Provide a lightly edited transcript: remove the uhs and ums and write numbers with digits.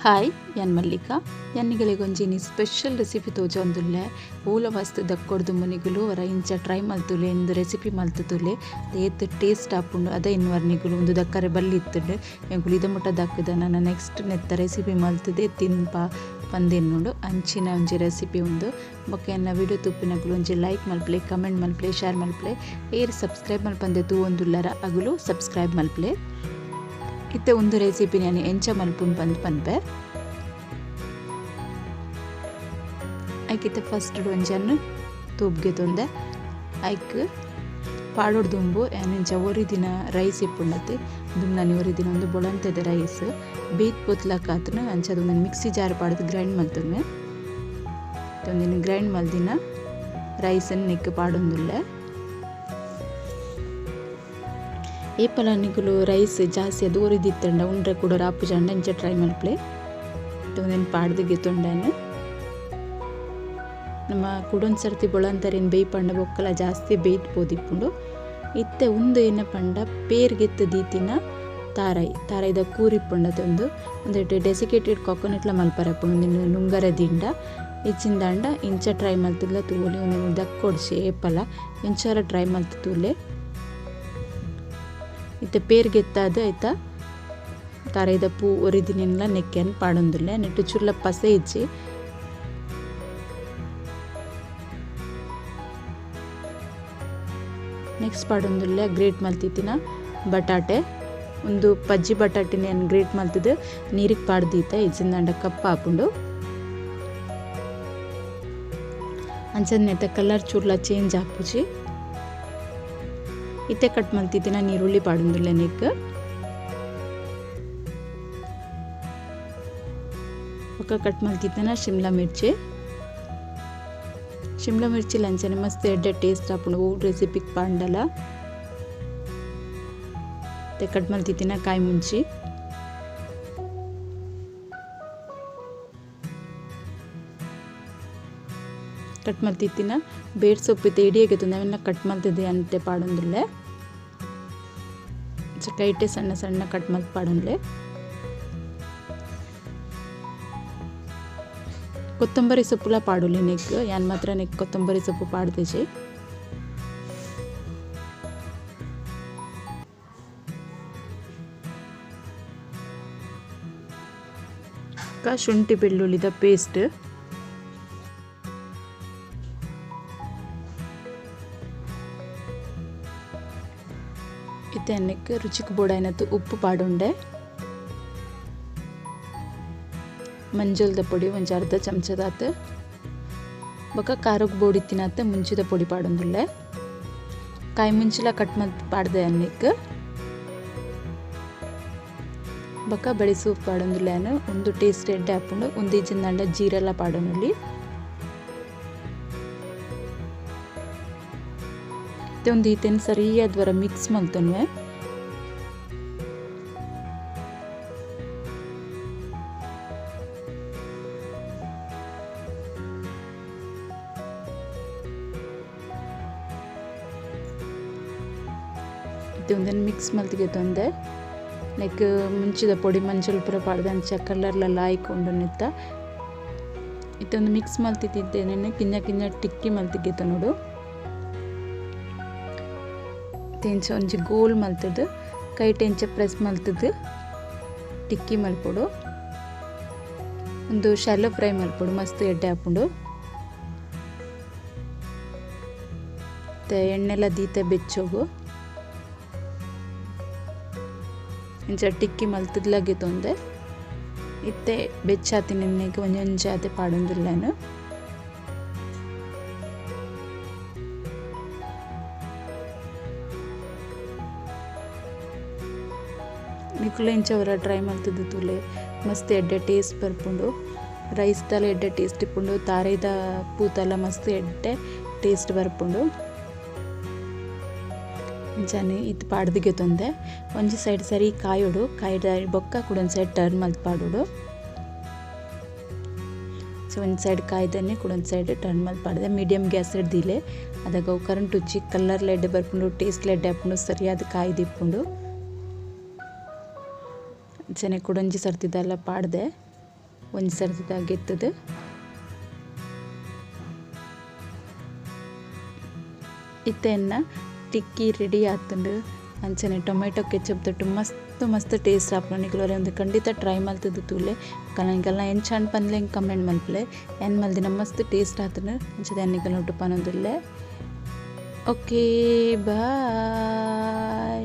Hi, ಯಾನ್ ಮಲ್ಲಿಕಾ. ಯಾನಿಗಲೆಗೊಂಜಿನಿ special recipe ತೋಜೊಂದುಲ್ಲೆ. ಓಲ ವಸ್ತು ದಕ್ಕೊಡ್ದು ಮುನಿಗುಲು ವರ ಇಂಚ ಟ್ರೈ ಮಲ್ತುಲೆ ಇಂದು ರೆಸಿಪಿ ಮಲ್ತುಲೆ ಏತ್ ಟೇಸ್ಟ್ ಆಪುಂಡು ಅದ ಇನ್ವರ್ನಿಗುಲು ಒಂದು ದಕ್ಕರೆ ಬಲ್ಲಿ ಇತ್ತುಂಡು ಎಂಕುಲು ಇದ ಮುಟ್ಟ ದಕ್ಕದ ನನ್ನ ನೆಕ್ಸ್ಟ್ ನೆತ್ತ ರೆಸಿಪಿ ಮಲ್ತದೆ ತಿನ್ಪ ಪಂದೆನ್ನುಂಡು ಅಂಚಿನ ಒಂಜಿ ರೆಸಿಪಿ ಉಂದು. ಬೊಕ್ಕ ಎನ್ನ ವಿಡಿಯೋ ತೂಪಿನಕುಲು ಒಂಜಿ ಲೈಕ್ ಮಲ್ಪಲೆ, ಕಮೆಂಟ್ ಮಲ್ಪಲೆ, ಶೇರ್ ಮಲ್ಪಲೆ, ಏರ್ ಸಬ್ಸ್ಕ್ರೈಬ್ ಮಲ್ಪಂದೆ ತೂವೊಂದುಲ್ಲರ ಅಗುಲು ಸಬ್ಸ್ಕ್ರೈಬ್ ಮಲ್ಪಲೆ. ಇತ್ತೆ ಒಂದು ರೆಸಿಪಿ ನಾನು ಎಂಚ ಮಲ್ಪುನ್ ಪಂದ್ ಪನ್ಪೆ. ಐಕಿತ್ತೆ ಫಸ್ಟ್ ಒಂಜನ್ನು ತೂಬ್ಗೆ ತೊಂದೆ ಐಕ್ ಪಾಡೋಡ್ ದುಂಬು ಇಂಚ ಒರಿ ದಿನ ರೈಸ್ ಇಪ್ಪುಂಡತ್ತೆ ದುಂಬು ಒರಿ ದಿನ ಒಂದು ಬೊಳಂತೆದ ರೈಸ್ ಬೇತ್ ಪೊತ್ಲಕ್ ಆತನ ಅಂಚ ಒಂದು ಮಿಕ್ಸಿ ಜಾರ್ ಪಾಡ್ದು ಗ್ರೈಂಡ್ ಮಲ್ತುನ್ವೆ. ಒಂದಿನ ಗ್ರೈಂಡ್ ಮಲ್ದಿನ ರೈಸನ್ನು ನೆಕ್ ಪಾಡೊಂದುಲ್ಲೆ. ಏಪಲ ನಿಕುಲು ರೈಸ್ ಜಾಸ್ತಿ ಅದು ಒರಿದಿತ್ತಂಡ ಉಂಡ್ರೆ ಕೂಡ ರಾಪು ಜಂಡ ಇಂಚ ಟ್ರೈ ಮಲ್ಪಲೆ. ಒಂದಿನ ಪಾಡ್ದು ಗೆತ್ತೊಂಡಾನೆ ನಮ್ಮ ಕುಡೊಂದು ಸರ್ತಿ ಬೊಳಂತರಿನ ಬೇಯ್ ಪಂಡ ಬೊಕ್ಕಲ ಜಾಸ್ತಿ ಬೇಯ್ತ್ ಪೋದಿಪ್ಪುಂಡು. ಇತ್ತೆ ಉಂದು ಏನ ಪಂಡ ಪೇರ್ಗೆತ್ತು ದೀತಿನ ತಾರಾಯಿ ತಾರಾಯಿದ ಕೂರಿಪ್ಪುಂಡತೆ ಒಂದು ಒಂದೆಟ್ ಡೆಸಿಕೇಟೆಡ್ ಕೊಕೊನೆಟ್ಲ ಮಲ್ಪರಪ್ಪುಂಡು. ಒಂದಿನ ನುಂಗರ ದಿಂಡ ಇಚ್ಚಿಂದಾಂಡ ಇಂಚ ಟ್ರೈ ಮಲ್ತುಲ್ಲ ತೂಲೆ ಒಂದಿನ ದಕ್ಕೊಡ್ಸಿ ಏಪಲ ಇಂಚಾರ ಟ್ರೈ ಮಲ್ತು ತೂಲೆ. ಇತ್ತೆ ಪೇರ್ಗೆತ್ತಾದ ಆಯ್ತಾ ತಾರಾಯಿದ ಪೂ ಒರಿದಿನೆಲ್ಲ ನೆಕ್ಕೆನ್ ಪಾಡೊಂದುಲ್ಲೆ. ನೆಟ್ಟು ಚುರ್ಲ ಪಸೆ ಇಜ್ಜಿ. ನೆಕ್ಸ್ಟ್ ಪಾಡೊಂದುಲ್ಲೆ ಗ್ರೇಟ್ ಮಲ್ತಿತ್ತಿನ ಬಟಾಟೆ ಒಂದು ಪಜ್ಜಿ ಬಟಾಟೆನ ಗ್ರೇಟ್ ಮಲ್ತದ ನೀರಿಗೆ ಪಾಡ್ದೀತ ಇಜ್ಜಿಂದಾಂಡ ಕಪ್ಪ ಆಪುಂಡು. ಅಂಚನೆ ಕಲರ್ ಚೂರ್ಲ ಚೇಂಜ್ ಆಪುಜಿ. ಇತ್ತೆ ಕಟ್ ಮಲ್ತಿತ್ತಿನ ನೀರುಳ್ಳಿ ಪಾಡೊಂದುಲ್ಲೆ ನೆಕ್. ಬೊಕ್ಕ ಕಟ್ ಮಲ್ತಿತ್ತಿನ ಶಿಮ್ಲಾ ಮಿರ್ಚಿ. ಶಿಮ್ಲಾ ಮಿರ್ಚಿ ಲಂಚನೆ ಮಸ್ತ್ ಎಡ್ಡೆ ಟೇಸ್ಟ್ ಆಪುಂಡು ಓ ರೆಸಿಪಿಗೆ ಪಾಂಡಲ. ಮತ್ತೆ ಕಟ್ ಮಲ್ತಿತ್ತಿನ ಕಾಯಿ ಮುಂಚಿ. ಕಟ್ ಮಲ್ತಿತ್ತಿನ ಬೇರ್ ಸೊಪ್ಪು ಇತ್ತೆ ಇಡಿಯಾಗೆ ಅವೆಲ್ಲ ಕಟ್ ಮಲ್ತಿದ್ದೆ ಅಂತೆ ಪಾಡೊಂದುಲ್ಲೆ. ಕೈಟೆ ಸಣ್ಣ ಸಣ್ಣ ಕಟ್ ಮಲ್ತ್ ಪಾಡೊಂದುಲ್ಲೆ. ಕೊತ್ತಂಬರಿ ಸೊಪ್ಪುಲ ಪಾಡೊಲಿ ನೆಕ್. ಯಾನ್ ಮಾತ್ರ ನೆಕ್ ಕೊತ್ತಂಬರಿ ಸೊಪ್ಪು ಪಾಡ್ದಿಜಿ. ಶುಂಠಿ ಬೆಳ್ಳುಳ್ಳಿದ ಪೇಸ್ಟ್. ಇತ್ತೆ ನೆಕ್ ರುಚಿಕ್ ಬೋಡಾಯಿನತ್ತು ಉಪ್ಪು ಪಾಡುಂಡೆ. ಮಂಜಲ್ದ ಪೊಡಿ ಒಂಜಿ ಅರ್ಧ ಚಮಚದಾತ್. ಬೊಕ್ಕ ಖಾರಕ್ ಬೋಡಿತ್ತಿನತ್ತ ಮುಂಚಿದ ಪೊಡಿ ಪಾಡೊಂದುಲ್ಲೆ. ಕಾಯಿ ಮುಂಚಿಲ ಕಟ್ ಮಲ್ತ್ ಪಾಡ್ದೆ ಅನ್ನಿಕ್. ಬೊಕ್ಕ ಬಳಿ ಸೂಪ್ ಪಾಡೊಂದುಲ್ಲೆ ಒಂದು ಟೇಸ್ಟ್ ಎಡ್ಡೆ ಆಪುಂಡು. ಒಂದು ಇಜ್ಜಿಂದಾಂಡ ಜೀರೆಲ್ಲ ಪಾಡೊನುಲಿ. ಒಂದು ಈತೆನ್ ಸರಿಯಾದ್ವರ ಮಿಕ್ಸ್ ಮಲ್ತೊನ್ವೆ. ಒಂದನ್ನು ಮಿಕ್ಸ್ ಮಲ್ತಿಗೆ ತೊಂದೆ ಲೈಕ್ ಮುಂಚಿದ ಪೊಡಿ ಮಂಜಲ್ ಪೂರ ಪಾಡ್ದು ಅಂಚ ಕಲರ್ಲ ಲಾಯ್ಕೊಂಡು ನೆತ್ತ. ಇತ್ತೊಂದು ಮಿಕ್ಸ್ ಮಲ್ತಿದ್ದೇನೆ ಕಿಂಜ ಕಿಂಜ ಟಿಕ್ಕಿ ಮಲ್ತಿಗೆ ನೋಡು. ಇಂಚ ಒಂಜಿ ಗೋಲ್ ಮಲ್ತದು ಕೈಟೆ ಇಂಚ ಪ್ರೆಸ್ ಮಲ್ತದು ಟಿಕ್ಕಿ ಮಲ್ಪೊಡು. ಒಂದು ಶಾಲೋ ಫ್ರೈ ಮಲ್ಪೊಡು ಮಸ್ತ್ ಎಡ್ಡೆ ಆಪುಂಡು. ಎಣ್ಣೆಲ್ಲ ದೀತ ಬೆಚ್ಚೋಗು ಇಂಚ ಟಿಕ್ಕಿ ಮಲ್ತದ್ಲಾಗೆ ತೊಂದೆ. ಇತ್ತೆ ಬೆಚ್ಚಾತಿ ನಿನ್ನೆಗೆ ಒಂಜೊಂಜಿ ಅದೇ ಪಾಡೊಂದುಲ್ಲೆನು. ನಿಕುಲು ಇಂಚವರ ಟ್ರೈ ಮಲ್ತದ್ದು ತೂಲೆ ಮಸ್ತ್ ಎಡ್ಡೆ ಟೇಸ್ಟ್ ಬರ್ಪುಂಡು. ರೈಸ್ ತಲ ಎಡ್ಡೆ ಟೇಸ್ಟ್ ಇಪ್ಪುಂಡು. ತಾರೇದ ಪೂತಲ ಮಸ್ತ್ ಎಡ್ಡೆ ಟೇಸ್ಟ್ ಬರ್ಪುಂಡು. ಇಂಚನೆ ಇತ್ತು ಪಾಡ್ದಿಗೆ ತೊಂದೆ ಒಂಜಿ ಸೈಡ್ ಸರಿ ಕಾಯೋಡು ಕಾಯ್ದ ಬೊಕ್ಕ ಕೂಡ ಒಂದು ಸೈಡ್ ಟರ್ನ್ ಮಲ್ತ್ ಪಾಡೋಡು. ಸೊ ಒಂದು ಸೈಡ್ ಕಾಯ್ದನ್ನೇ ಕೂಡ ಒಂದು ಸೈಡ್ ಟರ್ನ್ ಮಲ್ತ್ ಪಾಡ್ದೆ. ಮೀಡಿಯಮ್ ಗ್ಯಾಸ್ ಹಿಡ್ದಿಲೆ ಅದಾಗ ಕರೆಂಟ್ ಉಚ್ಚಿ ಕಲರ್ ಎಡ್ಡೆ ಬರ್ಪುಂಡು, ಟೇಸ್ಟ್ ಎಡ್ಡೆ ಆಪುಂಡು, ಸರಿಯಾದ ಕಾಯ್ದಿಪ್ಪುಂಡು. ಅಂಚನೆ ಕುಡೊಂಜಿ ಸರ್ತಿದೆಲ್ಲ ಪಾಡ್ದೆ. ಒಂಜಿ ಸರ್ತಿ ಗೆತ್ತುದು ಇತ್ತೆ ಎನ್ನ ಟಿಕ್ಕಿ ರೆಡಿ ಆತುಂಡು. ಅಂಚನೆ ಟೊಮೆಟೊ ಕೆಚಪ್ ದೊಟ್ಟು ಮಸ್ತ್ ಮಸ್ತ್ ಟೇಸ್ಟ್ ಆಪುಂಡು. ನಿಕುಲು ಒಂದು ಖಂಡಿತ ಟ್ರೈ ಮಲ್ತುದು ತೂಲೆ. ನಿಕಲ್ನ ಎಂಚಾಂಡ್ ಪನ್ಲೆ ಕಮೆಂಟ್ ಮಲ್ಪುಲೆ. ಏನ್ ಮಲ್ದಿನ ಮಸ್ತ್ ಟೇಸ್ಟ್ ಆತುಂಡು. ಅಂಚನೆ ನಿಕಲ್ನ ಒಟ್ಟು ಪನೊಂದುಲ್ಲೆ. Okay bye.